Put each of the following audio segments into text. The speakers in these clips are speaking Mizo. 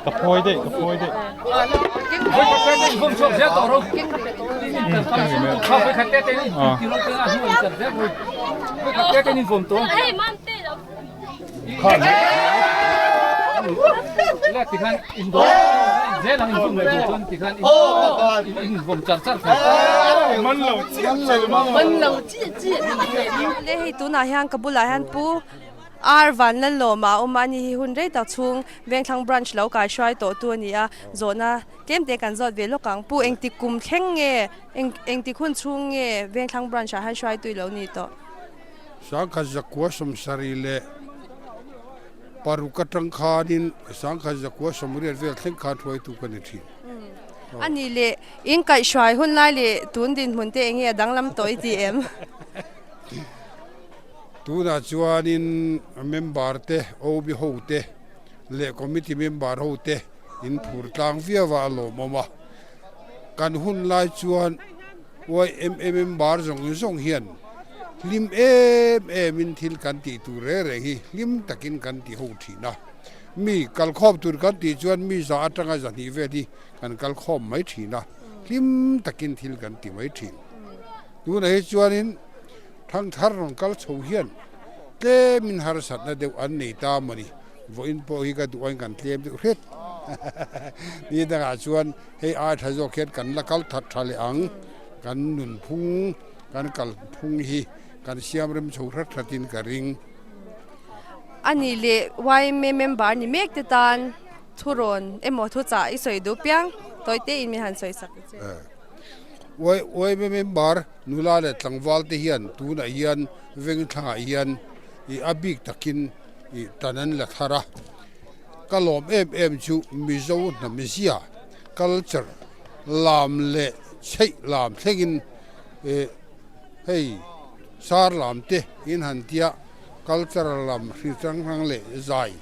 Ka phawi daih ka phawi daih. Le hei tunah hian ka bulah hian pu Ar Vanlalawma a awm a, ani hi hun rei tak chhung Vengthlang branch lo kai hruai tawh tu a ni a, zawhna tlem te kan zawt ve lawk ang. Pu engtik kum thleng nge engtik hun chhung nge Vengthlang branch ah hian hruai tui lo ni tawh? Sangkhat zakua sawmsarih leh paruk atang khanin sangkhat zakua sawmriat vel thleng khan hruaitu ka ni thin. A nih leh in kaihhruai hun lai leh tun dinhmun te enge a danglam tawh i ti em? Tunah chuanin member te, OB ho te leh committee member ho te in phur tlang viau a, a lawmawm a. Kan hun lai chuan YMA member zawng zawng hian hlim em em in thil kan tih tur reng reng hi hlim takin kan ti ho thin a. Mi kalkhawm tur kan tih chuan mi za atanga zahnih vel hi kan kalkhawm mai thin a, hlim takin thil kan ti mai thin. Tunah hi chuanin thangthar rawn kal chho hian tlemin harsatna deuh an nei ta mawni, vawiin pawh hi ka duh ain kan tlem deuh hret. Ni dangah chuan Hei ai tha zawk hian kan la kal that tha leh ang, kan nunphung, kan kalphung hi kan siam rem chho hrat hratin ka ring. A nih leh yma member ni mek te tan thurawn emaw thuchah i sawi duh piang tawi te in min han sawi sak che. Yma member nula leh tlangval te hian tunah hian vengthlangah hian i a bik takin i tan an la thar a. Ka lawm em em chu Mizo hnamzia, culture, lam leh chheih lam thlengin hei sar lam te in han tia culture lam hri hrang hrang leh zai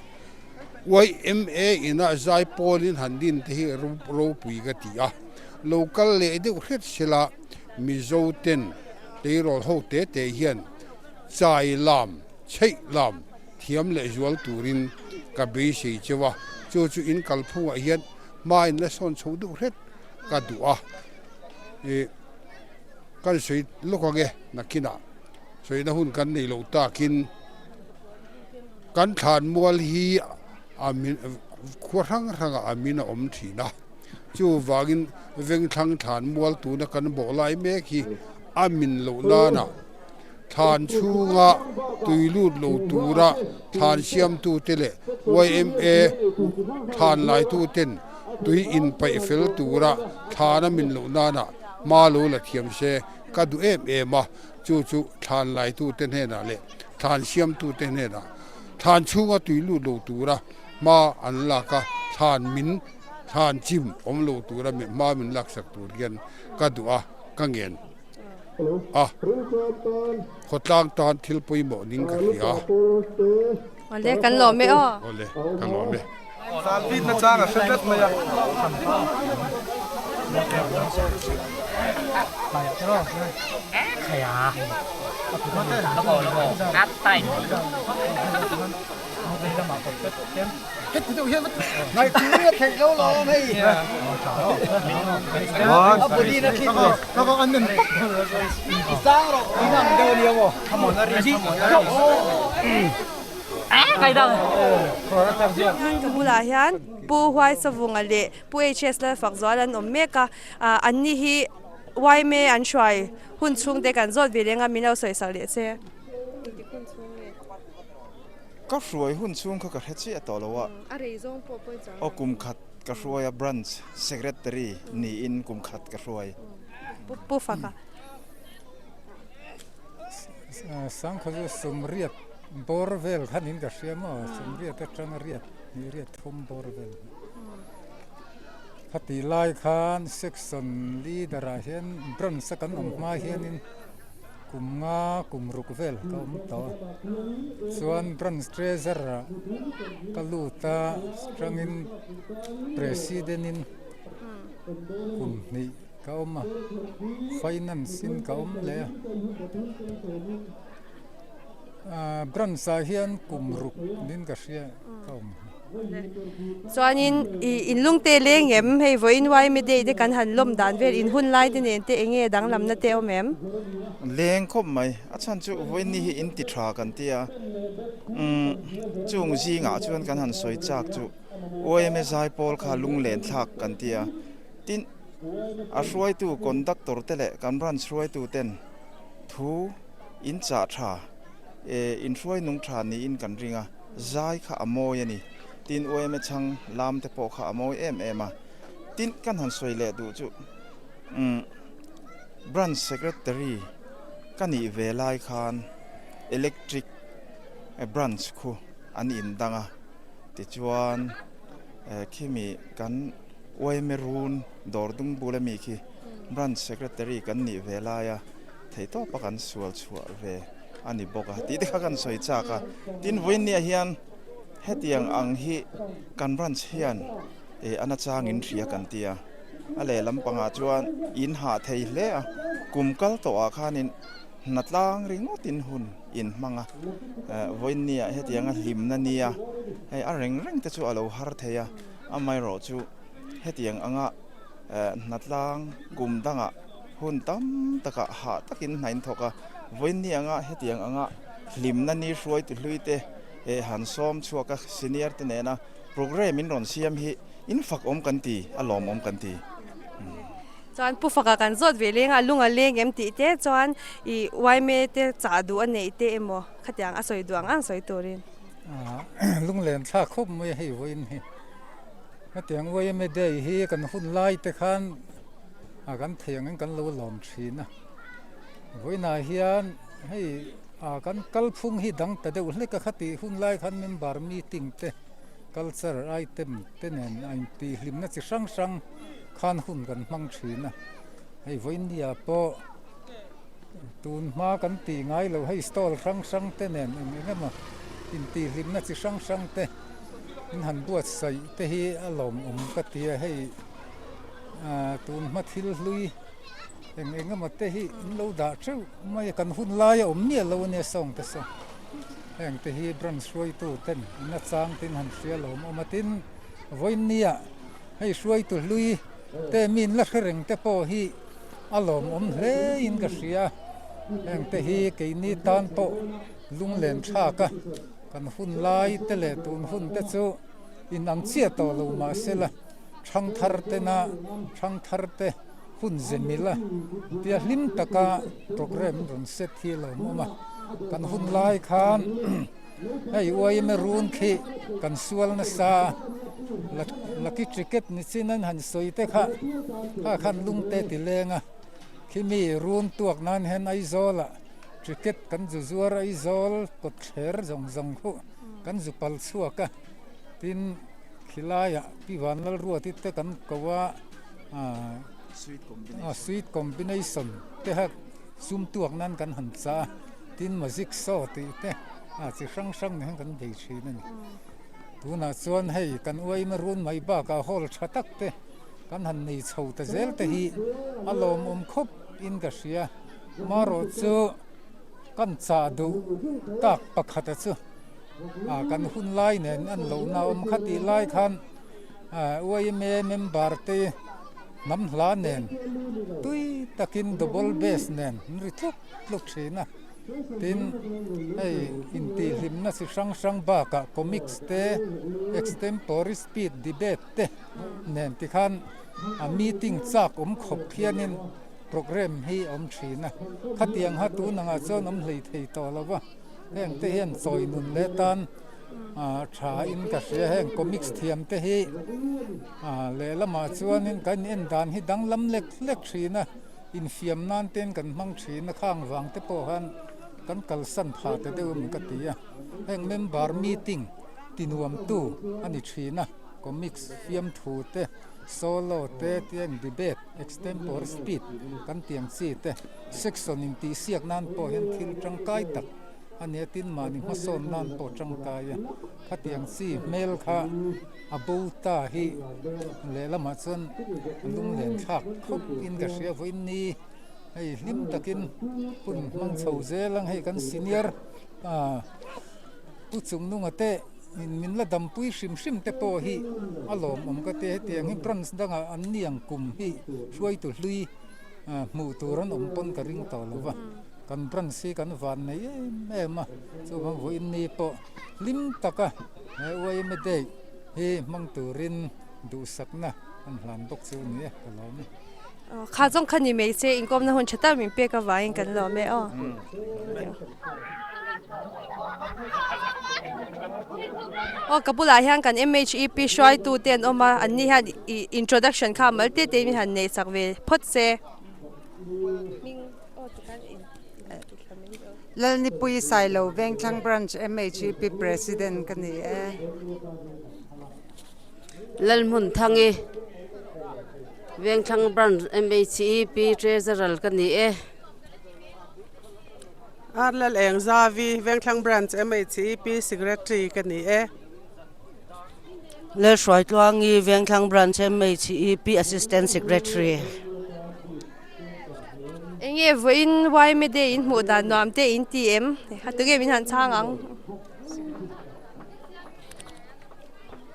YMA ina zai pawlin han din te hi ropui ka ti a, lo kal leh deuh hret sela Mizo ten tleirawl ho te te hian chai lam, chheih lam Thiam leh zual turin ka beisei cheu a, chu chu in kalphungah hian hma in la sawn chho deuh hret ka duh a, ih kan sawi lawk ang e nakinah sawina hun kan neih loh takin kan thlanmual hi a min khua hrang hrangah a min a awm thin a, chuvangin vengthlang thlanmual tuna kan bawh lai mek hi a min loh nana. Thlan chhunga tui lut lo tura thlan siamtute leh yma thlan laituten tui inpaih fel tura thlan a min loh nana hma lo la thiam se ka duh em em a, chu chu thlan laitute hnenah leh thlan siamtute hnenah thlan chhunga tui lut lo tura hma an lak a, thlan min thlan chim awm lo tura hma min laksak tur hian ka duh a, ka ngen. a, khawtlang tan thil pawimawh ning ka hria. Awle, kan lawm e aw. Awle, ka lawm e. Zan bit na chang a hre tlat mai a. Ka bulah hian Pu Huaisavunga leh Pu HS Lalfakzual an awm mek a, anni hi yma an hruai hun chhungte kan zawt ve leng a, min lo sawisak leh che. Ka hruai hun chhung kha ka hre chiah tawh lo a. A rei zawng pawh pawi chuang lo. Aw kum khat ka hruai a, Branch Secretary niin kum khat ka hruai. Pu Faka. Sangkhaw chu sawmriat bawr vel kha niin ka hria maw, sawmriat atanga riat hnih riat thum bawr vel. Khatih lai khan section leader ah hian branch a kan awm hma hianin kum nga kum ruk vel ka awm tawh a, chuan branch treasurer ah ka lut a tangin president in kum hnih ka awm a, finance in ka awm leh a, ahh branch ah hian kum ruk nin ka hria ka awm. Chuanin ih inlungte leng em hei vawiin YMA day te kan han lawm dan vel in hun lai te nen te eng nge danglamna te awm em? Leng khawp mai, a chhan chu vawiin ni hi in ti tha kan ti a, umm chung zingah chuan kan han sawi chak chu YMA zaipawl kha lunglen thlak kan ti a, tin a hruaitu conductor te leh kan branch hruaitu ten thu in chah tha eh in hruai nung tha niin kan ring a. Zai kha a mawi a ni. Tin, UMA chhang lam te pawh kha a mawi em em a. Tin, kan han sawi leh duh chu umm Branch Secretary ka nih ve lai khan Electric Branch khu an in dang a. Tichuan khimi kan UMA run dawr dung bula mi khi Branch Secretary kan nih ve laia theihtawpa kan sual chhuah ve. a ni bawk a tih te kha kan sawi chak a tin vawiinniah hian hetiang ang hi kan branch hian eh a nachang in hria kan ti a a lehlam pangah chuan in hah thei hle a kum kal tawhah khanin hna tlang ringawt in hun in hmang a eh vawiinniah hetianga hlimna nia hei a reng reng te chu a lo har thei a amaherawh chu hetiang anga eh hna tlang kum dangah. Hun tam takah hah takin hna in thawk a, vawiin ni anga hetiang anga hlimna ni hruaitu hlui te eh han sawm chhuak a senior te nena programme in rawn siam hi in fak awm kan ti, a lawmawm kan ti. Chuan Pu Faka kan zawt ve leng a, lung a leng em tih te chuan ih yma te chah duh a neih te emaw khatiang a sawi duh ang ang sawi turin. Lunglen thlak khawp mai a hei vawiin hi. Hetiang yma day hi kan hun lai te khan a kan thei angin kan lo lawm thin a vawiinah hian hei ah kan kalphung hi dang ta deuh hlek a khatih hun lai khan member meeting te culture item te nen a intihhlimna chi hrang hrang khan hun kan hmang thin a hei vawiinniah pawh tun hma kan tih ngai loh hei stall hrang hrang te nen eng eng emaw intihhlimna chi hrang hrang te in han buatsaih te hi a lawmawm ka ti a hei. Tun hma thil hlui eng eng emaw te hi an lo dah teuh mai a, kan hun lai a awm miah lo ania sawng te saw. Heng te hi branch hruaitu ten an a chang tin han hria lo awm a, tin vawiinnia hei hruaitu hlui te mi in la hre reng te pawh hi a lawmawm hle in ka hria. Heng te hi keini tan pawh lunglen thlak a, kan hun lai te leh tun hun te chu inang chiah tawh lo mahsela. Thangthar tena thangthar te hun ze mil a tia hlim taka programme rawn set hi a lo awm a, kan hun lai khan hei uaime run khi kan sual nasa a, lucky ticket ni chin an han sawi te kha kha khan lungte ti leng a, khimi run tuak nan hian Aizawl ah ticket kan zu zuar Aizawl kawtthler zawng zawng khu kan zu pal chhuak a, tin. Khilaiah Pi Vanlalruati te kan ko a, aah sweet combination te kha sum tuak nan kan han chah a, tin magic show tih te ah chi hrang hrang ni hian kan bei thin a ni. Tunah chuan hei kan uaima run mai bakah hall tha tak te kan han nei chho ta zel te hi a lawmawm khawp in ka hria. Marawh chu kan chah duh tak pakhat a chu. Ah kan hun lai nen an lohna a awm kha tih lai khan ah yma member te hnam hla nen tui takin double bass nen an ri tluk tluk thin a tin hei intihhlimna chi hrang hrang bakah comics te extempore speed debate te nen tikhan a meeting chak awm khawp khianin programme hi a awm thin a khatiang kha tunangah chuan awm hlei thei tawh lo va. Heng te hian chawi nun leh tan Tha in ka hria heng comics thiam te hi lehlamah chuanin kan en dan hi danglam lek lek thin a, infiam nan ten kan hmang thin a khang vang te pawh khan kan kalsan phah ta deuh emaw ka ti a, heng member meeting ti nuam tu a ni thin a, comics fiamthu te solo te tiang debate extempore speech kan tiang chi te section intihsiak nan pawh hian thil tangkai tak. A nia tin mahni hmasawn nan pawh tangkai a, khatiang chi hmel kha a bo ta hi lehlamah chuan lunglen thlak khawp in ka hria vawiin ni hei hlim takin hun hmang chho zel ang hei kan senior ah pu chungnunga te in min la dampui hrim hrim te pawh hi a lawmawm ka tia hetiang hi branch dangah an ni ang kum hi hruaitu hlui hmuh tur an awm pawn ka ring tawh lo va. Kan branch hi kan van nei em em a, chuvang vawiin ni pawh hlim taka he YMA Day hi hmang turin duhsakna an hlan bawk chu a ni e, ka lawm e. Kha zawng kha ni mai se, inkawmna hun tha tak min pek avangin kan lawm e aw. Aw ka bulah hian kan MHEP hruaitu te an awm a, an ni hian introduction kha mal te te in han neih sak ve phawt se. Lalnipui Sailo Vengthlang Branch MHEP President ka ni e. Lalhmunthangi Vengthlang Branch MHEP Treasurer ka ni e. Ar Lalengzavi Vengthlang Branch MHEP Secretary ka ni e. Lalhruaitluangi Vengthlang Branch MHEP Assistant Secretary. Enge vawiin YMA Day in hmuh dan nuam te in ti em? A tunge min han chhang ang?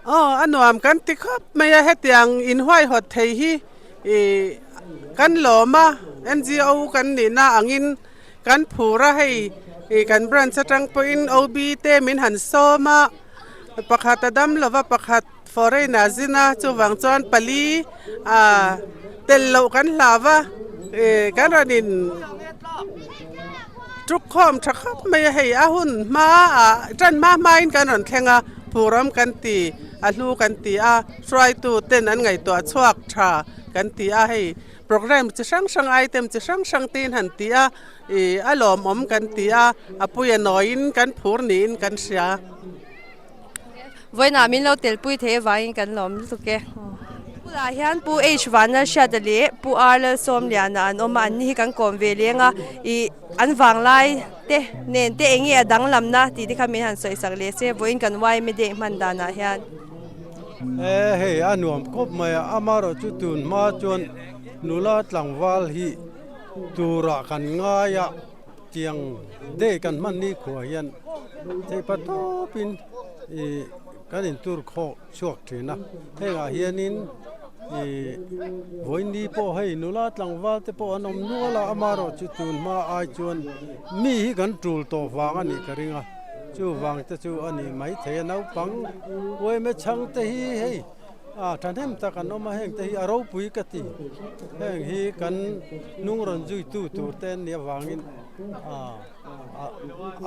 Aw a nuam kan ti khawp mai a hetiang in huaihawt thei hi ih kan lawm a NGO kan nihna angin kan phur a hei ih kan branch atang pawhin OB te min han sawm a pakhat a dam lova pakhat Foreign a zin a, chuvang chuan pali ah tel loh kan hlau a, ih kan rawn in tuk khawm tha khawp mai a, hei a hun hma ah tan hma hma in kan rawn thleng a, phuram kan ti a hlu kan ti a, hruaitu ten an ngaihtuah chhuak tha kan ti a, hei programme chi hrang hrang item chi hrang hrang te in han ti a, ih a lawmawm kan ti a, a puia nawiin kan phur niin kan hria. Vawiinah min lo telpui thei avangin kan lawm lutuk e. Bulah hian Pu H Vanlalhriata leh Pu R Lalsawmliana an awm a, anni hi kan kawm ve leng a, ih an vanglai te nen te eng nge a danglamna tih te kha min han sawi sak leh se, vawiin kan YMA Day hman danah hian. E hei a nuam khawp mai a, amaherawhchu tun hma chuan nula tlangval hi turah kan ngai a. Tiang day kan hman ni khuah hian theihpa tawpin ih kan intur khawh chhuak thin a, hengah hianin ih vawiin pawh hei nula tlangval te pawh an awm nual a, amaherawh chu tun hma ai chuan mi hi kan tul tawh vang a nih ka ring a, chuvang te chu a ni maithei a, naupang uaime chhang te hi hei. A thahnem tak an awm a, heng te hi a ropui ka ti. Heng hi kan hnung rawn zuitu tur te an nih avangin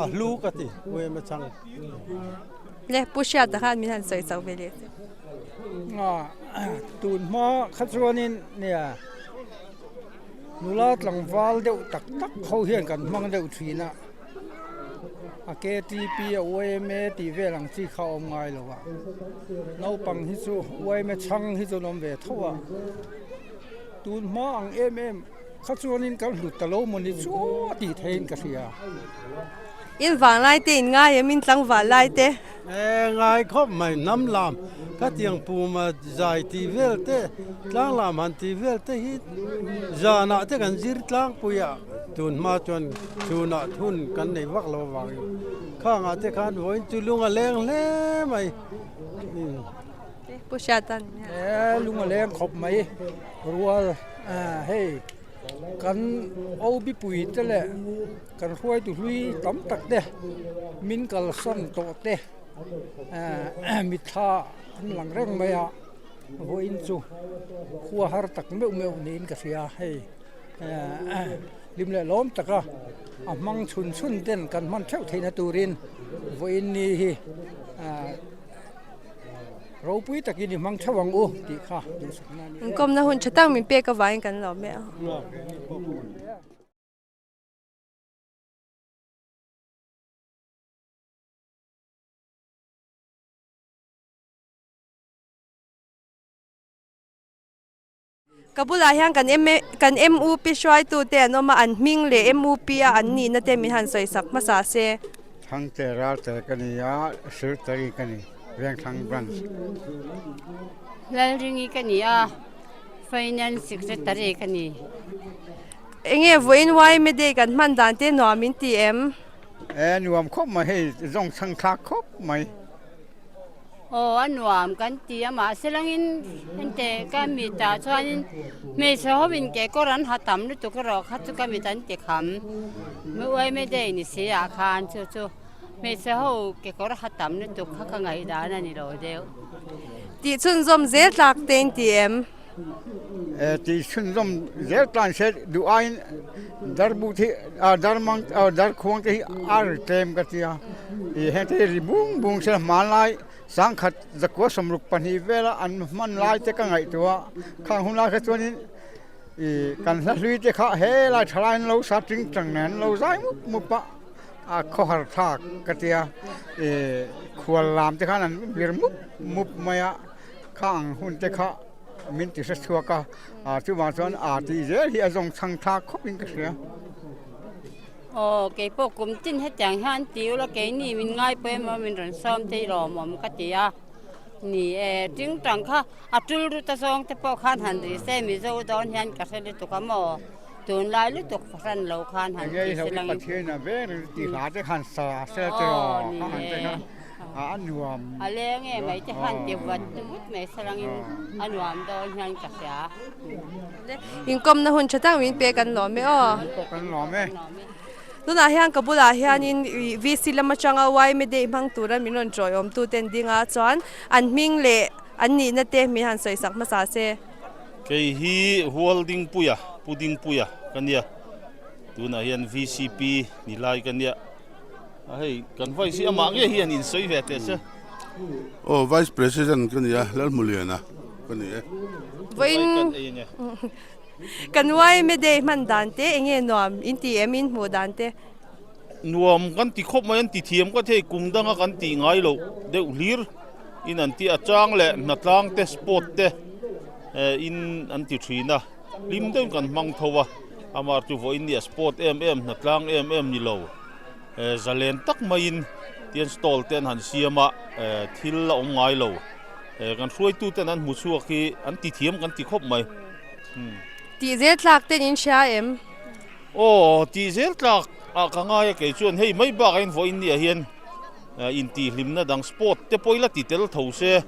a hlu ka ti U Ema chhang. Le Pu Hriata khan min han sawi chauh ve leh che. Tun hma kha chuanin nia nula tlangval deuh tak tak ho hian kan hmang deuh thin a. A KTP a YMA tih vel ang chi kha a awm ngai lo a, naupang hi chu YMA chhang hi chu an awm ve tho a, tun hma ang em em kha chuanin kan hlut ta lo mawni chu a tih theihin ka hria. In vanglai te in ngai em in tlangval lai te? E ngai khawp mai hnam lam khatiang puma zai tih vel te tlang lam han tih vel te hi zanah te kan zir tlangpui a tun hma chuan chhunah hun kan nei vak lo avangin khangah te khan vawiin chu lung a leng hle mai. Pu Hriatan. E lung a leng khawp mai rual hei kan OB pui te leh Kan hruaitu hlui tam tak te min kalsan tawh te mitthla an lang reng mai a, vawiin chu khua har tak meuh meuh niin ka hria hei. Hlim leh lawm taka a hmang chhun chhun ten kan hman theuh theihna turin vawiin ni hi ropui takin i hmang theuh ang u tih kha duhsakna a ni. Inkawmna hun tha tak min pek avangin kan lawm e a. Ka bulah hian kan kan MUP hruaitute an awm a, an hming leh MUP a an nihna te min han sawi sak hmasa se. Thangte Ralte ka ni a, Siltari ka ni, Vengthlang Branch. Lalringi ka ni a, Finance Secretary ka ni. Enge vawiin YMA Day kan hman dan te nuam in ti em? E nuam khawp mai hei, zawng chhang thlak khawp mai. Aw a nuam kan ti a mahse langin hente ka mitah chuanin hmeichhe ho in kekawr an ha tam lutuk erawh kha chu ka mit an ti kham uaime day ni si ah khan chu chu hmeichhe ho kekawr ha tam lutuk kha ka ngaihdan a ni lo deuh. Tih chhunzawm zel tlak te in ti em? Tih chhunzawm zel tan se duh aiin darbu te hi darmang darkhuang te hi a ri tlem ka tia ih heng te hi ri bung bung se hmanlai sangkhat zakua sawmruk pahnih vela an hman lai te ka ngaihtuah a khang hun lai kha chuanin ih kan hla hlui te kha helai thalai an lo sa ting tang nen an lo zai mup mup a a khawhar thlak ka tia ih khual lam te khan an vir mup mup mai a. Kha ang hun te kha min ti hre chhuak a, ah chuvang chuan ah tih zel hi a zawng chhang thlak khawp in ka hria. Aw keipawh kum tin hetiang hian ti ula keini min ngai pawimawh min rawn sawm te hi lawmawm ka ti a, ni e tingtang kha a tul rut a zawng te pawh khan han ri se Mizo dawn hian ka hre lutuk a maw tunlai lutuk fahran lo khan han ti se lang in. Engei ho i Pathian a veng reng tih hla te khan sa se tiraw kha han te kha. A nuam. A leng e mai te khan ti vat vut mai sarangin a nuam dawn hian ka hria. Inkawmna hun tha tak min pe kan lawm e aw. Pawh kan lawm e. Tunah hian ka bulah hianin VC lam atanga YMA Day hmang tura min rawn tawiawm tu ten ding a chuan an hming leh an nihna te min han sawi sak hmasa se. Kei hi Hualdingpuia, Pu Dingpuia ka nia. Tunah hian VCP ni lai ka nia. A hei kan vice hi amah nge hian in sawi ve teh se. Aw vice president ka ni a Lalhmuliana ka ni e. Vawiin kan YMA day hman dan te enge nuam in ti em in hmuh dan te. Nuam kan ti khawp mai an ti thiam ka thei kum danga kan tih ngai loh deuh hlir in an ti a chang leh hnatlang te sport te in an ti thin a hlim deuhin kan hmang tho a amah chu vawiin nia sport em em hnatlang em em ni lo. Zalen tak maiin tian stall te an han siam a, thil a awm ngai lo. Kan hruaitu ten an hmu chhuak hi an ti thiam kan ti khawp mai. Tih zel tlak ten in hria em? Aw, tih zel tlak ah ka ngai a kei chuan hei mai bakah hian vawiin ni ah hian intihhlimna dang sport te pawh ila ti tel tho se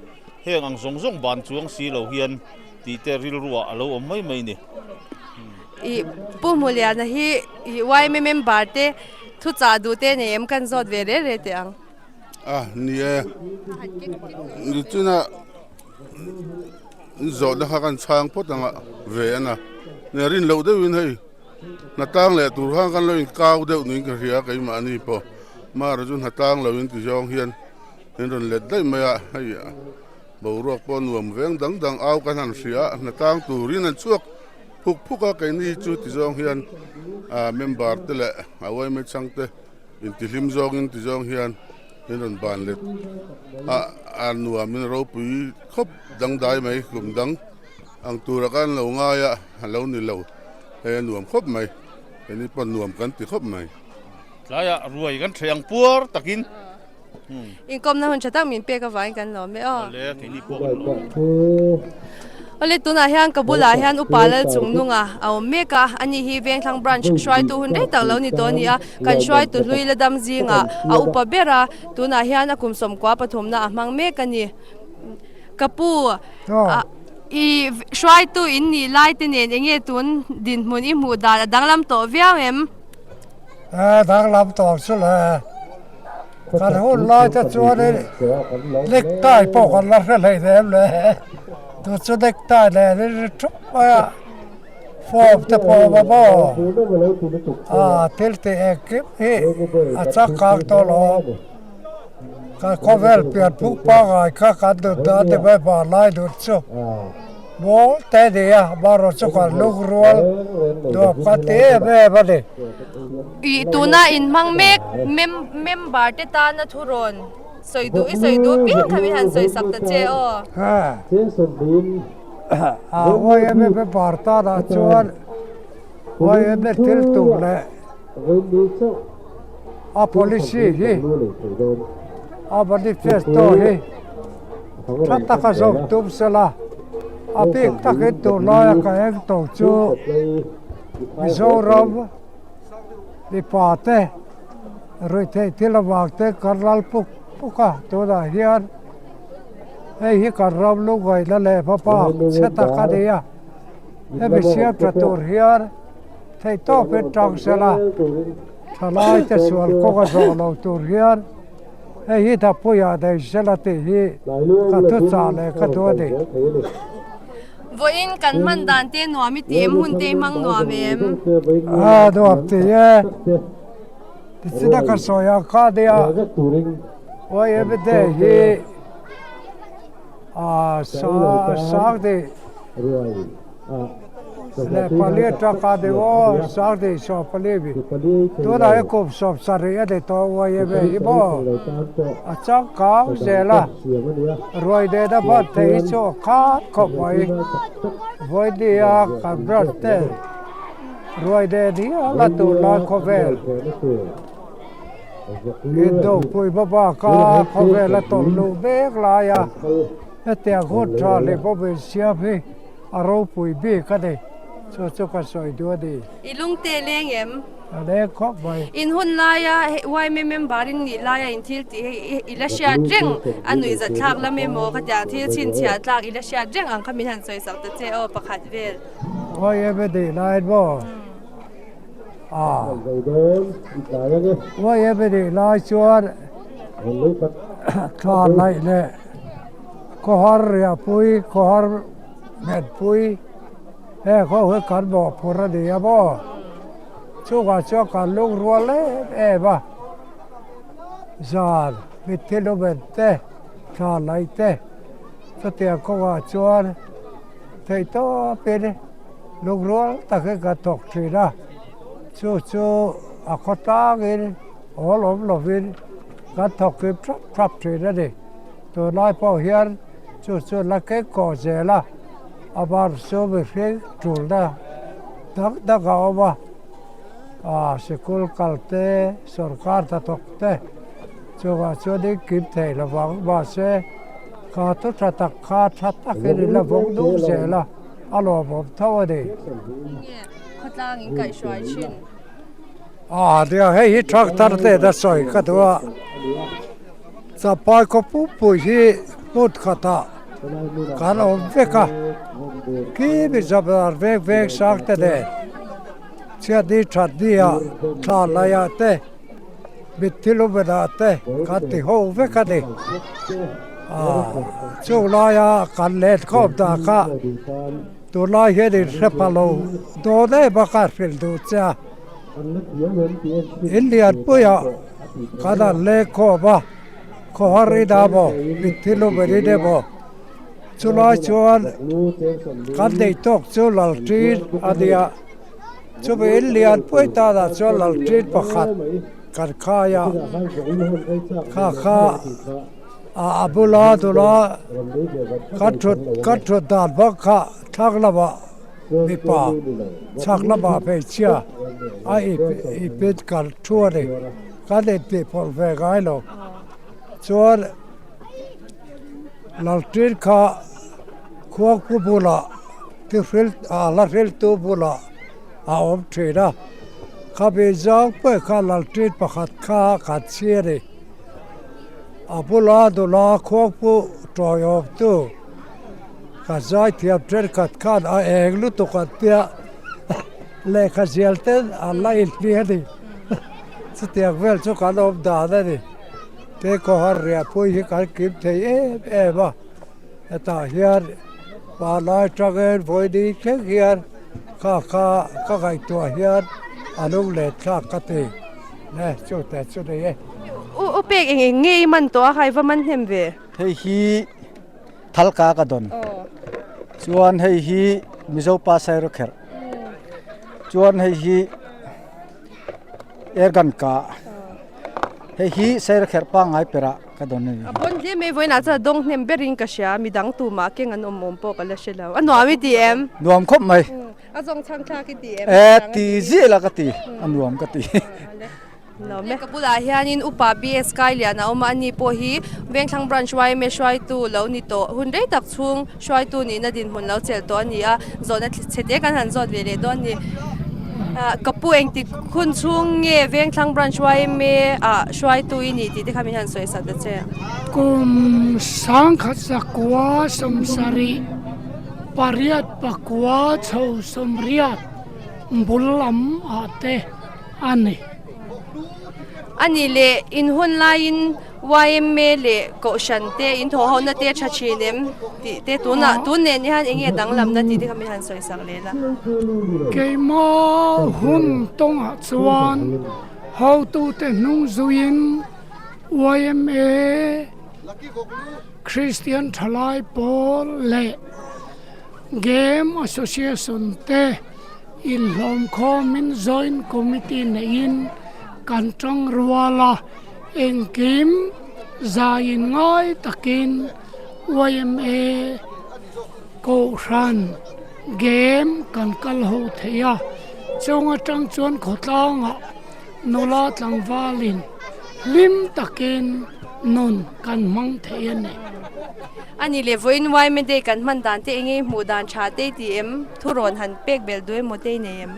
heng ang zawng zawng ban chuang si lo hian tih te rilru ah a lo awm mai mai ni. I Pu Hmuliana hi i YMA member te thuchah duh te nei em kan zawt ve reh reh teh ang. A ni e, nichina zawhna kha kan chhang phawt ang a ve a na. Nia rin loh deuhin hei hnatlang leh tur khan kan lo inkau deuh niin ka hria keimahni pawh. Mara chu hnatlang lo in ti zawng hian min rawn let daih mai a hei. Boruak pawh nuam veng dang dang au kan han hria a, hnatlang turin an chhuak phuk phuk a, keini chu ti zawng hian ah member te leh a yma chhang te intihlim zawngin ti zawng hian min rawn ban let a, a nuamin ropui khawp dangdai mai kum dang ang tura kan lo ngai a, a lo ni lo, hei a nuam khawp mai, keini pawh nuam kan ti khawp mai. Tlaiah ruai kan ṭhei ang puar takin. Inkawmna hun tha tak min pek avangin kan lawm e aw. Awle tunah hian ka bulah hian Upa Lalchungnunga a awm mek a, ani hi Vengthlang Branch hruaitu hun rei tak lo ni tawh a ni a, kan hruaitu hlui la dam zingah a upa ber a, tunah hian a kum sawmkua pathumna a hmang mek a ni. Ka pu, i hruaitu in nih lai te nen enge tun dinhmun i hmuh dan a danglam tawh viau em? A danglam tawh chu le. Kan hun lai te chuanin necktie pawh kan la hre hlei nem le. Tu chu necktie nen in ri thup mai a. Form te pawh a awm a maw? Ah thil tih engkim hi a changkang tawh lo. Kan khawvel pian phung pangngai kha kan duh dan ni mai vanlai nun chu mawl te a ni a, amaherawh chu kan lungrual nuam kan ti em em a ni. Ih tuna inhmang mek member te tana thurawn sawi duh i sawi duh piang kha min han sawi sak ta che aw. A YMA member tanah chuan YMA thil tum leh a policy hi a manifesto hi tha taka zawm tum sela a bik takin tunlaia ka eng tawh chu Mizoram mipa te ruihtheih thil avang te kan ral puk puk a tunah hian hei hi kan ram lungngaihna leh hmabak chhe tak a ni a hemi siam tha tur hian Theih tawpin tang sela, thalaite sual kawng a zawh lo tur hian hei hi Dapuiah nei sela tih hi ka thuchah leh ka duh a ni. Vawiin kan hman dan te nuam i ti em? Hun te i hmang nuam em? A nuam ti e. Tichina ka sawi ang kha nia, YMA Day hi a sang ni. Leh pali atanga ni aw Sangni 14 mi tunah hi kum 70 a ni tawh uai em em hi maw a changkang zel a ruai nena hman theih hi chu a khat khawp mai vawinia kan ran te ruai nen hial a tunlai khawvel indopui hmabaka khawvel a tawlh luh mek laia hetiang hun tha hlimawm insiam hi. A ropui bik a ni. Chu chu ka sawi duh a ni. I lungte leng em? A leng khawp mai. In hun laia yma member in nih laia in thil tih hi i la hriat reng a nuih zat thlak lam emaw khatiang thil chhinchhiah tlak i la hriat reng ang kha min han sawi sak ta che aw pakhat vel. Yma nih laiin maw? Ah. Yma nih lai chuan thla laih leh khawhar riahpui khawhar Hmetpui, Heng ho hi kan mawhphurh a ni a maw? Chungah chuan kan lungrual em em a, zan mitthi lumen te, thla laih te, chutiang kawngah chuan theihtawpin lungrual takin kan thawk thin a, chu chu a khawtlangin awl awm lovin kan thawk kim thap thap thin a ni. Tunlai pawh hian Chu chu la kek kawh zel a, a bar chu mihring tulna dang dang a awm a, ah sikul kal te, sorkar hnathawk te chungah chuan in kim thei lo vang mahse kha thu tha tak kha tha takin in la vawng nung zel a, a lawmawm tho a ni. Nge khawtlang in kaihhruai thin? Ah nia hei hi thangthar hnena sawi ka duh a. Chapai khaw pumpui hi hmun khatah kan awm vek a, khi mi zamdar veng veng sang te nen chhiatni thatni-ah thla laiah te mitthi lumenah te kan ti ho vek a ni. Aaa chung laia kan len khawm dah kha tunlai hian inhre pha lo dawn em a ka hrilh duh che a, in lianpuiah. Kan han leng khawm a, khawhar ina maw, mitthi lumen in emaw, chulai chuan kan neih tawk chu Lalṭin a nia. Chumi in lian pui tanah chuan Lalṭin pakhat kan khai a, kha kha a bula nula kan thut kan thut dan bang kha thlang lamah mipa chhak lamah hmeichhia a ip ipin kal thu a ni kan intihpawlh ve ngai lo chuan Laltin kha khuangpu bulah ti hril ah la hriltu bulah a awm thin a khami zang pawh kha Laltin pakhat kha kan chhi a ni a bula nula khuangpu tawiawmtu. Ka zaithiam thenkhat khan a eng lutuk an tia lehkha zial ten an la inhli a ni. Chutiang vel chu kan awm dan a ni. Te khawhar riahpui hi kan kim thei em em a, hetah hian vanlai tangin vawiin thleng hian. Kha kha ka ngaihtuah hian a lunglen thlak ka ti. Ne chu te chu nei e. U u pek eng eng nge i man tawh a kha i va man hnem ve? Hei hi Thalka ka dawn. Chuan hei hi Mizo pa Sairawkherh. Chuan hei hi Airgun ka. Hei hi Sairawkherh pangngai perah ka dawn a ni. A pawn hle mai vawiinah chuan a dawng hnem berin ka hria. Midang tumah keng an awm awm pawh ka la hre lo. A nuam i ti em? Nuam khawp mai. A zawng chhang thlak i ti em? E ti ziah la ka ti. A nuam ka ti. Lawm e. Ka bulah hianin Upa BS Kailian a awm a, ani pawh hi Vengthlang Branch yma hruaitu lo ni tawh, hun rei tak chhung hruaitu nihna dinhmun lo chelh tawh a ni a, zawhna chhe te kan han zawt ve leh dawn a ni. Ka pu engtik hun chhung nge Vengthlang Branch yma ah hruaitu i nih tih te kha min han sawi sat ta che. Kum sangkhat zakua sawmsarih pariat pakua chho sawmriat bul lam ah te a ni. A nih leh in hun laiin yma leh Kohhran te in thawh hona te tha thin em tih te tunah tun nen hian eng nge danglamna tih te kha min han sawi sak leh la. Keimah hun tawngah chuan hotute hnung zuiin yma Kristian Thalai Pawl leh Game Association te Inhlawmkhawmin Joint Committee neihin kan tang rual a, engkim zaiin ngai takin yma Kohhran game kan kal ho thei a, chung atang chuan khawtlangah nula tlangvalin hlim takin nun kan hmang thei a ni. A ni leh vawiin yma Day kan hman dan te enge hmuh dan tha te i ti em? Thurawn han pek belh duh emaw te i nei em?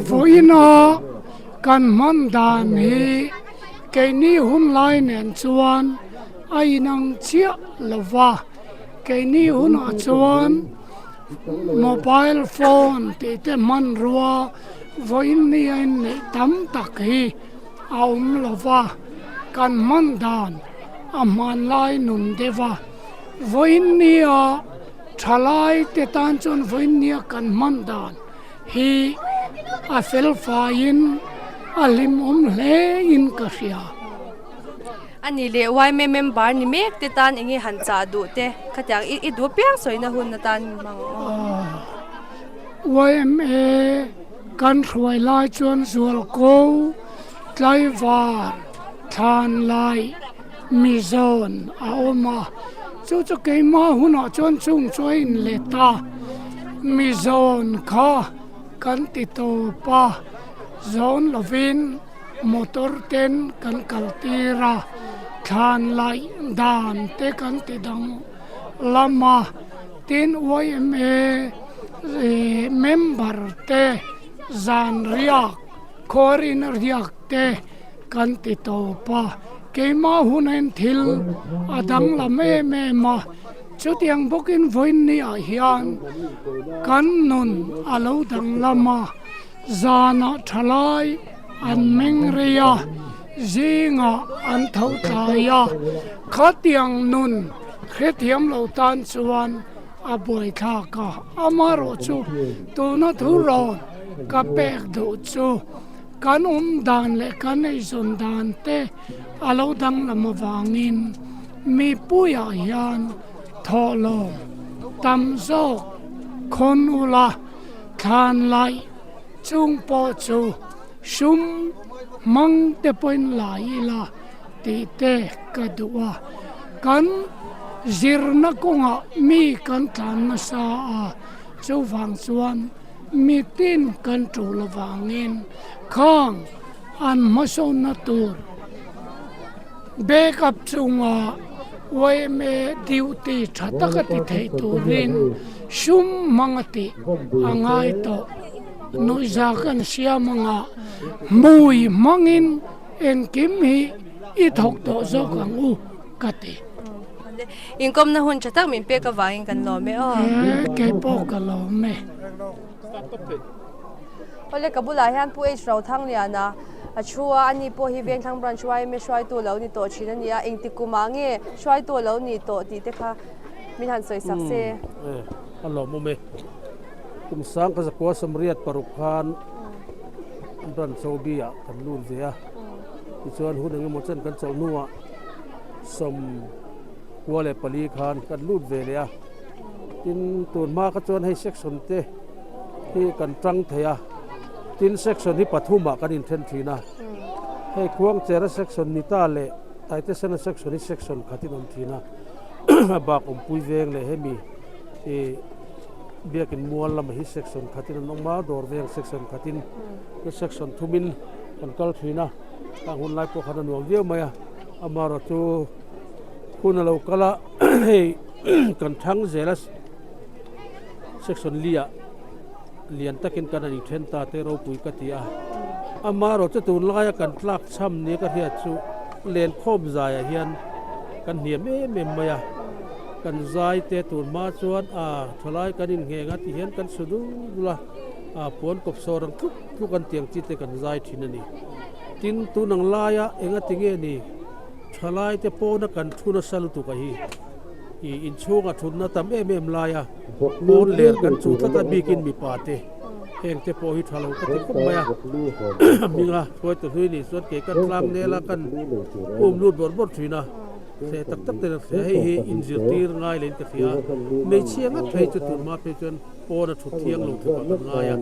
Vawiina kan hman dan hi keini hun lai nen chuan a inang chiah lo va, keini hunah chuan mobile phone tih te hmanrua vawiin ni a inneih tam tak hi a awm lo va, kan hman dan a hmanlai nun deuh a, vawiin nia Thalai te tan chuan vawinia kan hman dan hi a fel faiin a hlimawm hle in ka hria. A ni leh yma member ni mek te tan enge han chah duh te khatiang i duh piang sawina hun atan hmang aw. Yma kan hruai lai chuan zualko tlaivar thlan lai Mizawn a awm a, chu chu keimah hunah chuan chung chu a inlet a, Mizawn kha kan ti tawp a, zawn lovin motor ten kan kal tir a, thlan laih dan te kan ti dang lam a, tin yma member te zan riak khuarin riak te kan ti tawp a, keimah hunain thil a danglam em em a, chutiang bawkin vawiinniah hian kan nun a lo danglam a, zanah thalai an meng rei a, zingah an tho tlai a, khatiang nun hrethiam lo tan chuan a buaithlak a, amaherawhchu tuna thurawn ka pek duh chu. Kan awm dan leh kan eizawn dan te a lo danglam avangin mipuiah hian thawhlawm tam zawk khawn ula thlan laih chung pawh chu sum hmang te pawhin lai ila tih te ka duh a. Kan zirna kawngah mi kan tlan nasa a, chuvang chuan Mitin kan tul avangin khang an hmasawnna tur backup chunga yma duty tha taka ti thei turin sum hmang a tih a ngai tawh. Nuihza kan siam anga hmui hmangin engkim hi i thawk tawh zawk ang u ka ti. Inkawmna hun tha tak min pek avangin kan lawm e aw. He kei pawh ka lawm e. Awle ka bulah hian Pu H Rothangliana a thu a, ani pawh hi Vengthlang Branch yma hruaitu lo ni tawh thin a ni a, engti kumah nge hruaitu a lo ni tawh tih te kha min han sawi sak se. A lawmawm e. Kum sang ka zakua sawmriat paruk khan branch OB ah kan lut ve a, tichuan hun engemaw chen kan chawlh hnuah 94 khan kan lut ve leh a, tin tun hma kha chuan hei section te hi kan tang thei a, tin section hi pathumah kan inthen thin a, hei Khuangchera section ni ta leh Taitesena section hi section khatin awm thin a, a bak awmpui veng leh hemi ih biakin mual lamah hi section khatin an awm a, dawr veng section khatin section thumin kan kal thin a, khang hun lai pawh khan a nuam viau mai a, amaherawhchu hun a lo kal a hei kan thang zel a section li ah lian takin kan han inthen ta te ropui ka ti a, amaherawhchu tunlaia kan tlak cham nia ka hriat chu lenkhawm zaiah hian kan hniam em em mai a, kan zai te tur hma chuan a thalai kan inngheng a ti hian kan su dul dul a, a puan kawp sawr ang tluk tluk an tiang chi te kan zai thin a ni. Tin, tun ang laia enga ti nge ni thalai te pawna kan thu nasa lutuk a hi ih inchhunga thutna tam em em laia pawn ler kan chuh tlat a bikin mipa te heng te pawh hi tha lo ka ti khawp mai a, hminga hruaitu hlui nih chuan kei kan tlang nel a kan um lut bawrh bawrh thin a. Hle tak tak ten a hria, hei hi inzirtir ngai lehin ka hria a, hmeichhia ngat phei chu tun hma phei chuan pawn a thut thiang lo thupah kan ngai a,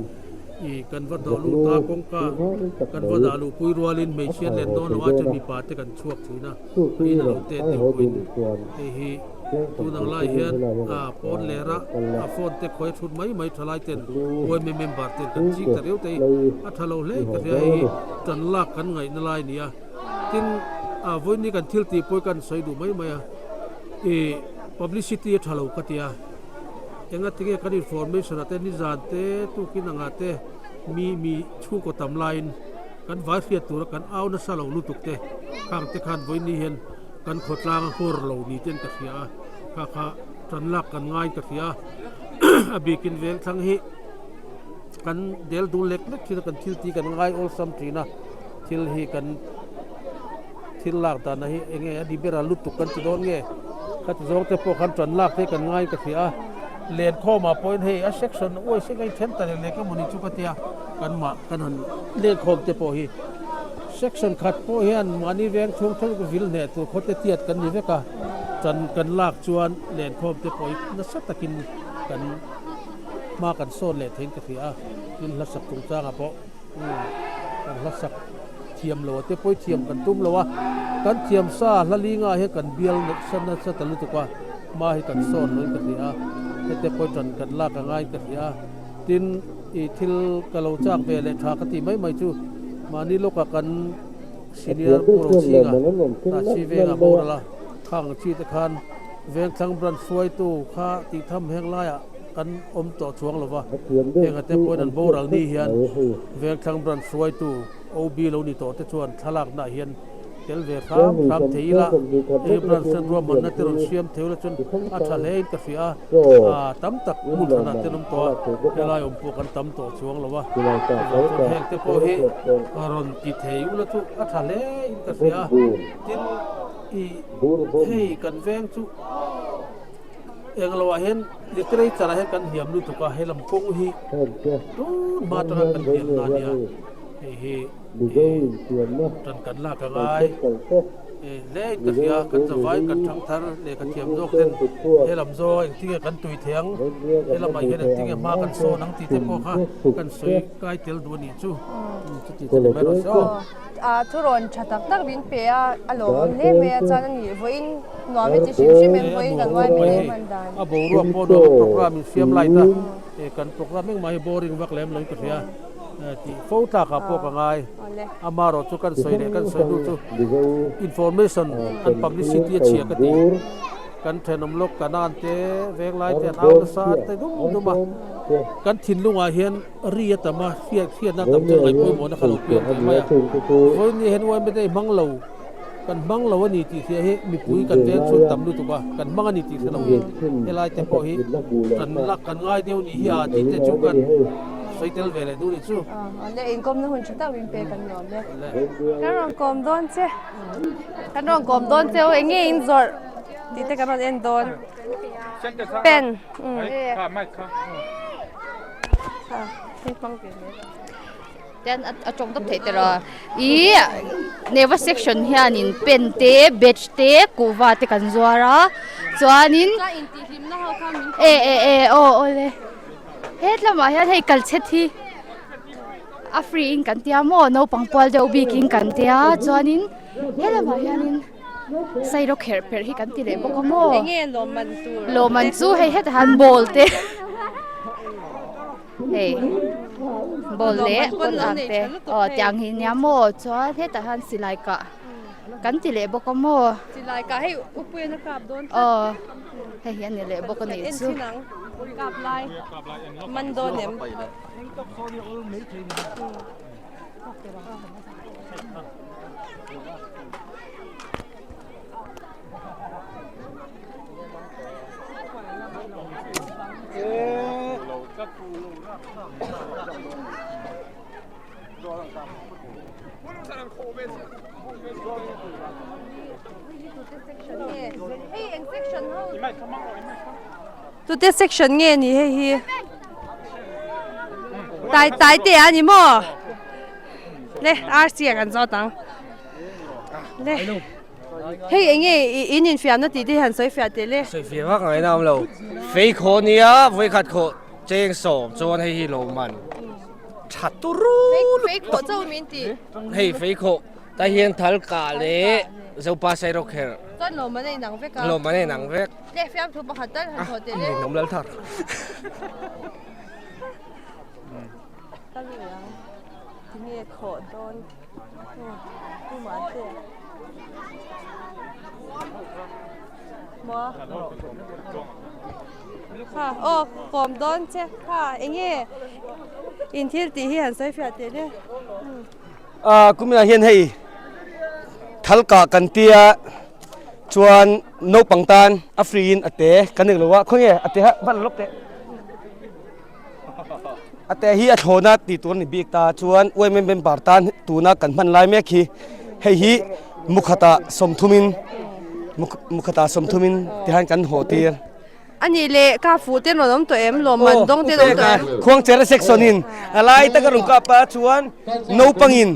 ih kan va hnawh luh ta kawngka kan va dah luh pui rualin hmeichhia len dawn lo a chuan mipa te kan chhuak thin a, in a lo tet deuh pawhin hei hi tun ang lai hian a pawn ler a, a phone te khawi a thut mai mai tha lai ten yma member ten kan chik ta riau te hi a tha lo hle ka hria, hei hi tan lak kan ngaihna lai a ni a. Tin, a vawiin kan thil tih pawh hi kan sawi duh mai mai a, ih publicity a tha lo ka ti a, enga tinge kan information ah te nizan te tukin angah te mi mi chhungkaw tam laiin kan vai hriat tura kan au nasa lo lutuk te khang te khan vawiin ni hian kan khawtlang a nghawr lo ni ten ka hria a, kha kha tan lak kan ngaiin ka hria a, a bikin vengthlang hi kan del dul lek lek thin a kan thil tih kan ngai awlsam thin a. Thil hi kan thil lak dana hi eng nge a ni ber a lutuk kan ti dawn nge khati zawng te pawh khan tan lak te kan ngai ka hria a lenkhawmah pawhin hei a section uai sek a inthen ta leh leh ka mawni chu ka tia kan mah kan han lenkhawm te pawh hi section khat pawh hian mahni veng chhung theuh vil hneh tur khawte tiat kan ni vek a tan kan lak chuan lenkhawm te pawh hi nasa takin kan hma kan sawn leh theiin ka hria a tin hla sak chungchangah pawh. Kan hla sak thiam lo a te pawi thiam kan tum lo a, kan thiam sa hla linga hian kan bial nasa nasa ta lutuk a, hma hi kan sawn lo in ka hria a, hete pawi tan kan lak a ngai in ka hria a, tin i thil ka lo chak ve leh tha ka tih mai mai chu mahni lawkah kan senior Pu Rochhinga Tahchhi venga boral a, khang chi te khan Vengthlang branch hruaitu kha tih tham heng laiah Kan awm tawh chuang lo va, heng ate pawhin an boral ni hian Vengthlang Branch hruaitu OB lo ni tawh te chuan thlalaknaah hian tel ve hram hram thei ila, hei branch ten ruahmanna te rawn siam thei ula chuan a tha hle in ka hria a, tam tak hmun hranah te an awm tawh a, helai awm pawh kan tam tawh chuang lo va, chuvang chuan heng te pawh hi rawn ti thei ula chu a tha hle in ka hria a, tin ih hei kan veng chu. Englo ah hian literature ah hian kan hniam lutuk a, helam kawng hi tun hma atanga kan hniam na ania, hei hi tan kan lak a ngai hle in ka hria, kan zavai kan thang thar leh ka thiam zawk ten helam zawng engtinge kan tui thei ang, helamah hian engtinge hma kan sawn ang tih te pawh kha kan sawi kai tel duh a nih chu, chuti chu ni mai rawh se aw. A thu rawn tha tak tak min pe a, a lawmawm hle mai a, chuan a ni vawiin nuam i ti hrim hrim em vawiin kan uai mai em an dan. A boruak pawh nuam a program in siam light a, kan program engmah hi boring vak lem lo in ka hria tih fo tlak ah pawh ka ngai, amaherawh chu kan sawi leh kan sawi hnu chu information an publicity a chhia ka ti. Kan thenawm lawk kanan te venglai te an au nasa an ti dum dum a, kan thinlungah hian ri a tam a, hriat hriatna tam chuan ngaih pawimawhna kha lo piang ve mai a. Vawiin ni hian yma te hmang lo, kan hmang lo a ni tih hria hi mipui kan veng chhung tam lutuk a, kan hmang a ni tih hre lo hi helai te pawh hi kan lak kan ngai deuh ni hi a tih te chu kan sawi tel ve leh duh ni chu. Awle inkawmna hun tha tak min pek an nuam e. Kan rawn kawm dawn che. Kan rawn kawm dawn che aw eng nge in zawrh tih te kan rawn en dawn. Pen. Kha hei hmang ve mai rawh. Tian a tawng dawp theih tawh a. Ih Neva section hianin pen te batch te kuhva te kan zuar a chuanin e e e aw awle hetlamah hian hei kalchhet hi a free in kan tia maw naupang pual deuh bikin kan tia chuanin helamah hianin Sairo kherh perh hi kan ti leh bawk a maw? Enge lawmman tur? Lawmman chu hei hetah hian ball te hei ball leh pawn ang te aw tiang hi nia maw chuan hetah hian silai kah kan ti leh bawk a maw? Silai kah hei upuiin a kap dawn tlat. Aw hei hi a ni leh bawk a nih chu. Kan en thin ang kap lai man dawn em? Tute section nge ni hei hi tai tai te a ni maw le RC ah kan zawt ang le hei eng nge in infiamna tih te hi han sawi fiah teh le. Sawi fiah vak ngaihna awm lo fei khawh nia vawikhat khawh cheng sawm chuan hei hi lo man tha turu fei khawh chauh min ti hei fei khawh tah hian thal kah leh zopa sairawkherh chuan lawmman a inang vek a lawmman a inang vek. Le fiamthu pakhat tal han thawh teh le. Ninawm lal thar. Ka lu ang. Tinge khawh dawn. Tu ma te. Mo. Kha aw kawm dawn che. Kha enge in thil tih hi han sawi fiah teh le. A kuminah hian hei thal kah kan tia chuan naupang tan a free in a te kan eng lo a khawnge a te ha va la lawk teh a te hi a thlawna tih tur a ni bik ta chuan UMM member tan tuna kan hman lai mek hi hei hi mukhatah sawmthumin mukhatah sawmthumin tihian kan haw tir. A nih leh ka fuh te rawn awm tawh em? Lawmman dawng te rawn awm tawh em? Khuangchera section in a lai taka rawn kap a chuan naupangin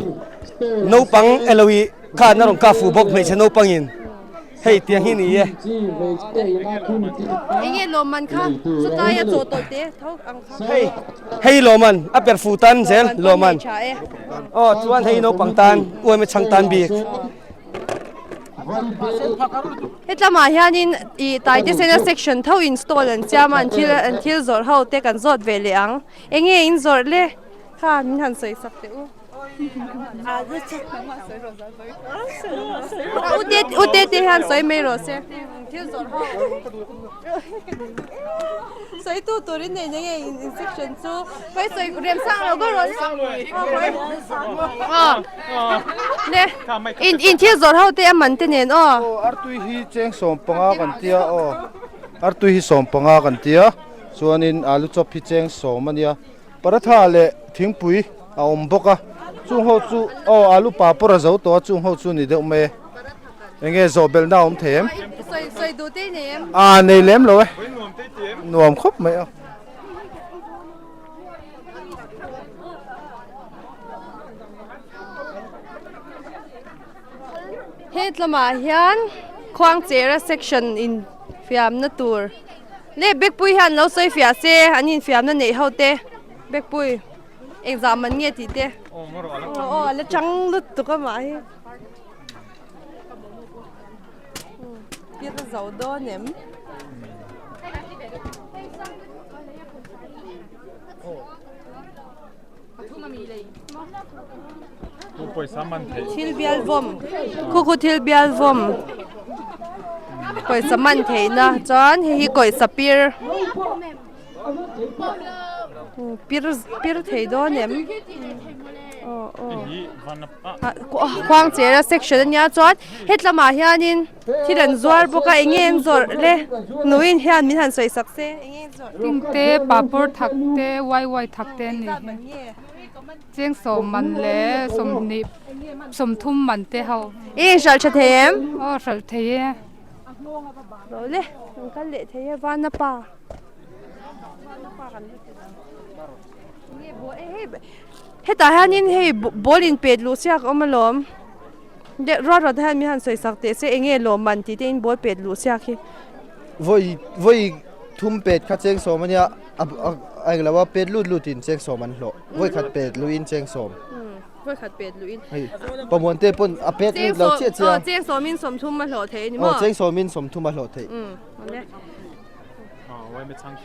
naupang elo-i khan a rawn kap fuh bawk hmeichhe naupangin hei tiang hi ni e. Enge lawmman kha chutaia chaw tawlh te tho ang kha. Hei hei lawmman a per fuh tan zel lawmman aw chuan hei naupang tan uaime chhang tan bik. Hetlamah hianin ih taite sena section tho install an siam a an thil an thil zawrh ho te kan zawt ve leh ang eng nge in zawrh le kha min han sawi sak teh u ute ute te hian sawi mai rawh se thil zawrh ho sawi tu turin nei nge in section chu khawi sawi remsang lo ber rawh le. Le in in thil zawrh ho te a man te nen aw. Aw artui hi cheng 15 kan tia aw artui hi 15 kan tia chuanin alu chawp hi cheng 10 ania paratha leh thingpui a awm bawk a chung ho chu aw alu papawr a zo tawh a chung ho chu ni deuh mai e enge zawh belhna a awm thei em a nei lem lo e nuam khawp mai aw. He tlamah hian Khuangchera section in fiamna tur leh Bekpui hian lo sawi fiah se an infiamna neih ho te Bekpui engzah man nge tih te aw a la chang lutuk a mah hi tir zo dawn em. Thil bial vawm khu khu thil bial vawm pawisa man theihna chuan hei hi kawisa pir pir pir thei dawn em aw aw khuangchera section ania chuan hetlamah hianin. Thil an zuar bawk a eng nge an zawrh le nuin hian min han sawi sak se eng nge an zawrh. Ting te papawr thak te wai wai thak te an ni hi cheng sawm man leh sawmhnih sawmthum man te ho. I hralh tha thei em? Aw hralh thei e. Rawh le kan kal leh thei e vana pa. Hetah hianin hei ball in pet luh chiak a awm alawm. Leh ruat ruat hian mi han sawi sak teh se eng nge lawmman tih te in ball pet luh chiak hi. Vawi vawi thum pet kha cheng sawm ania a a englo a pet lut lut in cheng sawm an hlawh vawi khat pet luh in cheng sawm. Vawi khat pet luh in. Hei pamuan te pawn a pet lut lo chiah chiah. Cheng sawm in sawmthum a hlawh theih a ni maw? Aw cheng sawm in sawmthum a hlawh theih. Awle. YM chhang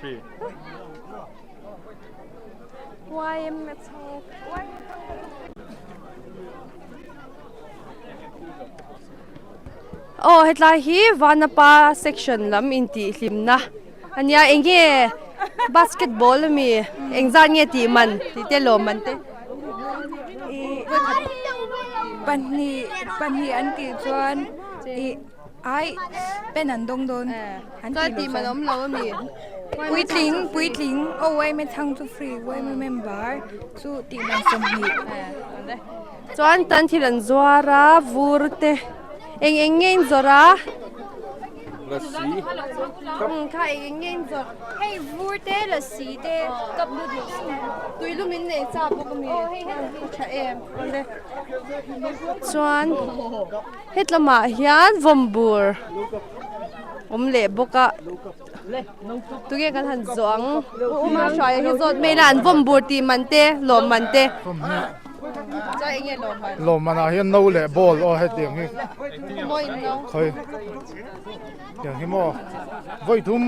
Aw hetlai hi Vanapa section lam intih hlimna a nia eng nge basketball ami engzat nge tih man tih te lawm man te. Pahnih pahnih an tih chuan ih ai pen an dawng dawn an tih tih man awm lo ami. Puitling puitling aw yma chhang chu free yma member chu tih man 20. Chuan tan thil an zuar a vur te eng eng nge in zawrh a. Lassi kha eng eng nge in zawrh. Hei vur te lassi te cup noodles te. Tui lum in nei cha bawk ami. Tha em awle. Chuan hetlamah hian vawmbur awm leh bawk a. Tunge kan han zawh ang? U Uma hruaia hi zawt mai la an vawm bur tih man te, lawm man te. Chuan eng nge lawm man? Lawm manah hian no leh ball aw hetiang hi. Maw in no. Khawi. Tiang hi maw vawi thum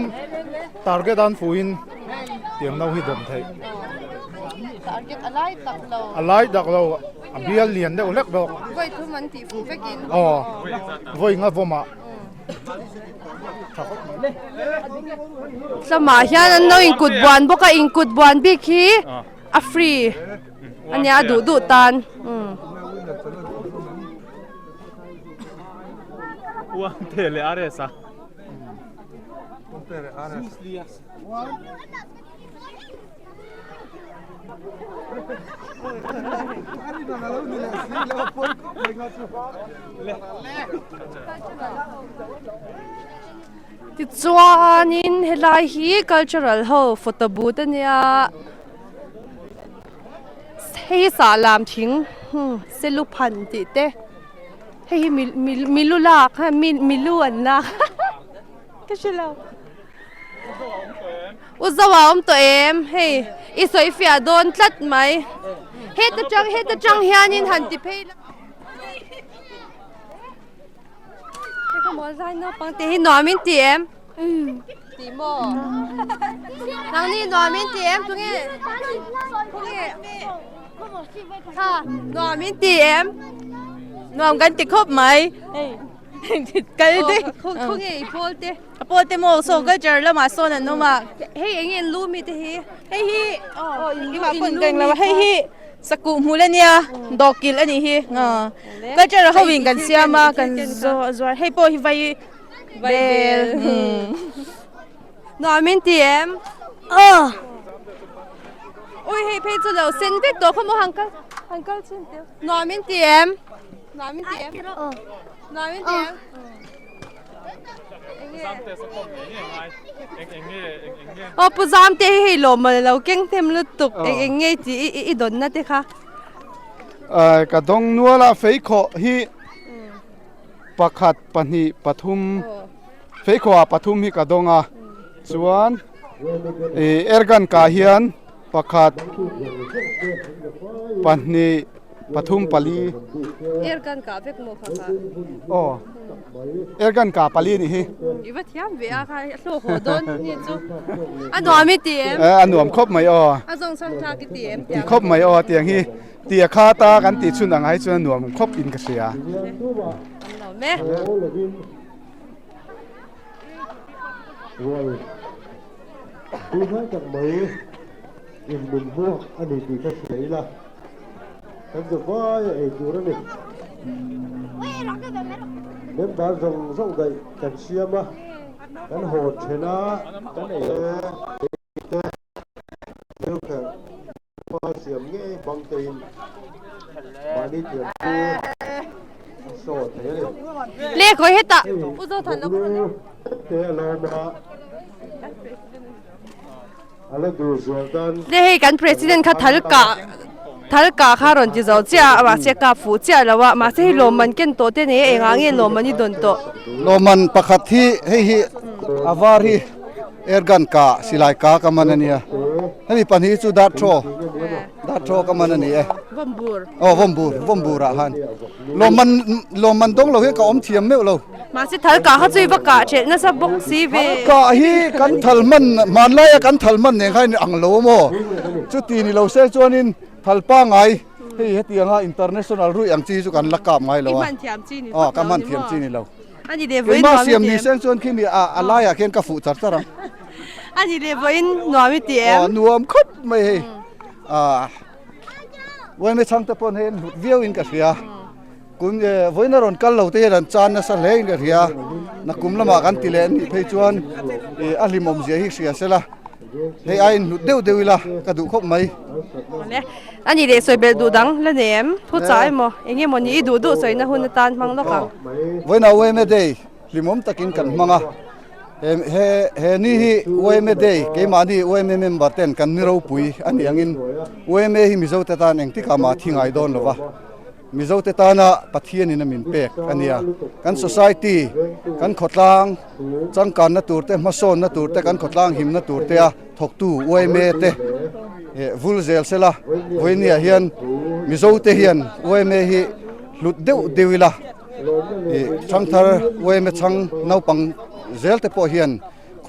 target an fuhin tiang no hi dawm theih. Target a lai tak lo. A lai tak lo a bial lian deuh hlek bawk. Vawi thum an tih fuh vekin. Aw vawi nga vawmah. Tlamah hian an lo inkut buan bawk a inkut buan bik hi a free a nia a duh duh tan. Tichuanin helai hi cultural ho photo booth a nia hei hi sahlam thing seluphan tih te hei hi milu lak milu an lak ka hre lo. U Zoa awm tawh em? Hei i sawi fiah dawn tlat mai. Heta tang heta tang hianin han ti phei la. Hei kha maw zai naupang te hi nuam in ti em? Ti maw? Nangni nuam in ti em? Tunge? Tunge? Kha nuam in ti em? Nuam kan ti khawp mai. Kal te. Khaw nge i pawl te? A pawl te maw saw culture lamah sawn an awm a. Hei eng nge in lu mi te hi? Hei hi keimah pawn ka englo a hei hi sakuh hmul a nia dawhkilh a nih hi culture ho in kan siam a kan zuar hei pawh hi vai bel. Nuam in ti em? Aw. Ui hei phei chu lo sen vek tawh kha maw han kal han kal chhin teh. Nuam in ti em? Nuam in ti em? Aw. Nuam in ti em? Aw Pu Zamte hi hei lawm mawle lo keng hnem lutuk eng eng nge tih i i dawnna te kha. Ka dawng nual a feikhawh hi pakhat pahnih pathum feikhawh ah pathum hi ka dawng a chuan ih airgun kah hian pakhat pahnih pathum pali airgun kah vek maw kha kha aw airgun kah pali a nih hi i va thiam ve a kha a hlawh haw dawn ni chu a nuam i ti em a nuam khawp mai aw a zawng chhang thlak i ti em ti khawp mai aw tiang hi Tia kha ta kan tih chhun ang ai chuan a nuam khawp in ka hria. Tunlai tak mai in min hmuak a ni tih ka hria ila, kan za vai a ei tur a ni. Member zawng zawng daih kan siam a, kan hawn then a, kan ei te thil kherh. Pa siam ngei bang tein mahni thiam chu a saw thei a ni. Le khawi hetah U Zothan lo te a lawm a. Le hei kan president kha thal kah thal kah kha rawn ti zo chiah a mahse kap fuh chiah lo a mahse hei lawmman ken tawh te nei a engah nge lawmman hi dawn tawh. Lawmman pakhat hi hei hi a var hi airgun kah silai kah ka man a nia hemi pahnih hi chu dart throw dart throw ka man a ni e. Vawmbur. Aw vawmbur vawmbur ah khan lawmman lawmman dawng lo hian ka awm thiam meuh lo. Mahse thal kah kha chu i va kah ṭhelh nasa bawk si ve. Thal kah hi kan thal hman hmanlaia kan thal hman nen khan ang lo a maw? Chuti ni lo se chuanin thal pangai hei hetianga international ruih ang chi hi chu kan la kap ngai lo a. I hman thiam chi ni Aw ka hman thiam chi ni lo. A ni leh vawiin Keimah siam ni seng chuan khimi a a laiah khian ka fuh char char ang. A ni leh vawiin nuam i ti em? Aw nuam khawp mai hei. Ah Uaime chhangte pawn hei an hlut viau in ka hria. Kum vawiin a rawn kal lo te hian an chan nasa hle in ka hria. Nakum lamah kan ti leh an nih phei chuan a hlimawm zia hi hria sela hei aiin hlut deuh deuh ila ka duh khawp mai. A ni leh sawi belh duh dang la nei em? Thu chah emaw eng emaw ni i duh duh sawina hun atan hmang lawk ang. Vawiin a Uaime Day hlimawm takin kan hmang a. He he ni hi Uaime Day keimahni Uaime member ten kan ni ropui a ni angin Uaime hi Mizote tan engtikah mah thi ngai dawn lo va. Mizote tana Pathianin a min pek a nia. Kan society, kan khawtlang changkanna tur te, hmasawnna tur te, kan khawtlang himna tur te a thawktu yma te vul zel sela vawinia hian Mizote hian yma hi hlut deuh deuh ila thangthar yma chhang naupang zel te pawh hian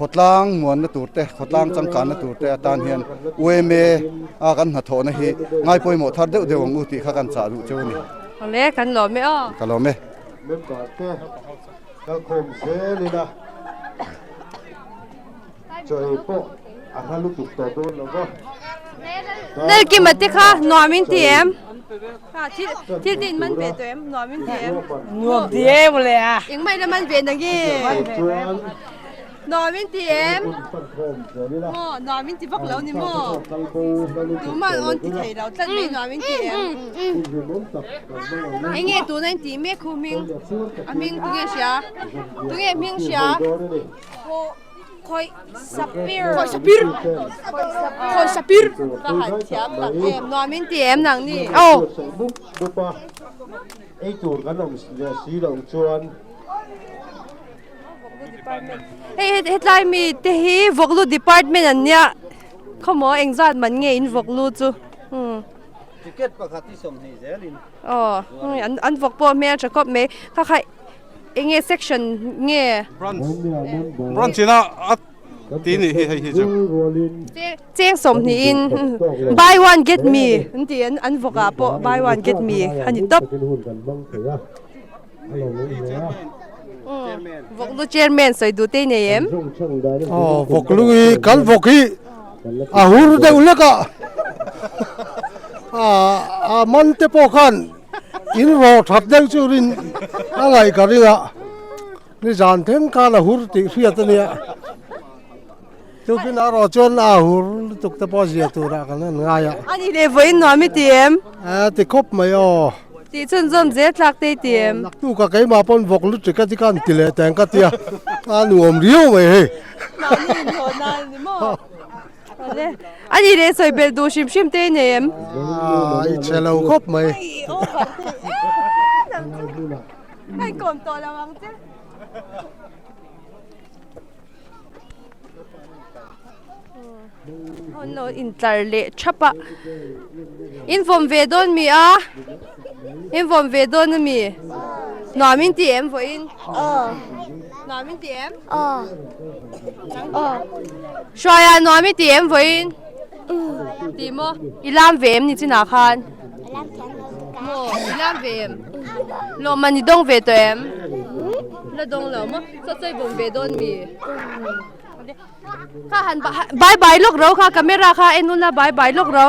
Khawtlang muanna tur te, khawtlang changkanna tur te atan hian UMA a kan hnathawhna hi ngai pawimawh thar deuh deuh ang u tih kha kan chah duh cheu a ni. Awle, kan lawm e aw. Ka lawm e. Member te kalkhawm zel ila chaw ei pawh a hla lutuk tawh dawn lo va. Nalkima te kha nuam in ti em? Kha thil thil te in man ve tawh em? Nuam in ti em? Nuam ti em le a. Engmah ila man ve na nge? Nuam in ti em? Maw nuam in ti vak lo ni maw? Tuman awn ti thei lo tlat mai nuam in ti em? Enge tuna in tih mek khu hming? A hming tunge hria? Tunge hming hria? Khawi sapir. Khawi sapir. Khawi sapir. Ka han thiam tak em. Nuam in ti em nang ni. Aw. Ei tur kan awm leh si loh chuan. Hei hetlai mi te hi vawklu department an nia khawmaw engzat man nge in vawklu chu umm. Ticket pakhat hi 20 zelin. Aw an vawk pawh hmel tha khawp mai kha kha. Enge section nge? Branch branch ina a ti nih hi hei hi chu. Cheng 20 in buy one get me an ti an an vawk ah pawh buy one get me a ni tawp. Vawklu chairman sawi duh te i nei em? Aw vawklu hi kan vawk hi a hur deuh hlek a a man te pawh khan In rawh that deuh chu rin a ngaih ka ring a, nizan thleng khan a hur tih hriat a nia. Tukin a rawh chuan a hur lutuk te pawh zia turah kan han ngai a. A ni leh vawiin nuam i ti em? A ti khawp mai aw. Tih chhunzawm zel tlak te i ti em? Naktuk a keimah pawn vawk lutuk a ti khan ti leh teng ka tia, a nuam riau mai hei. Mahni inhlawh nan a ni maw? A ni leh sawi belh duh hrim hrim te i nei em? I chhe lo khawp mai. Ka inkawm tawh lo ang che. Hawn lo intlar leh thap a. In vawm ve dawn mi a? In vawm ve dawn a mi? Nuam in ti em vawiin? Nuam in ti em? Hruaia nuam i ti em vawiin? Ti maw? I lam ve em ni chinah khan? Maw i lam ve em? Lawmman i dawng ve tawh em? La dawng lo maw? Chaw chaw i bawm ve dawn mi? Kha han bye bye lawk ro kha camera kha en ula bye bye lawk ro.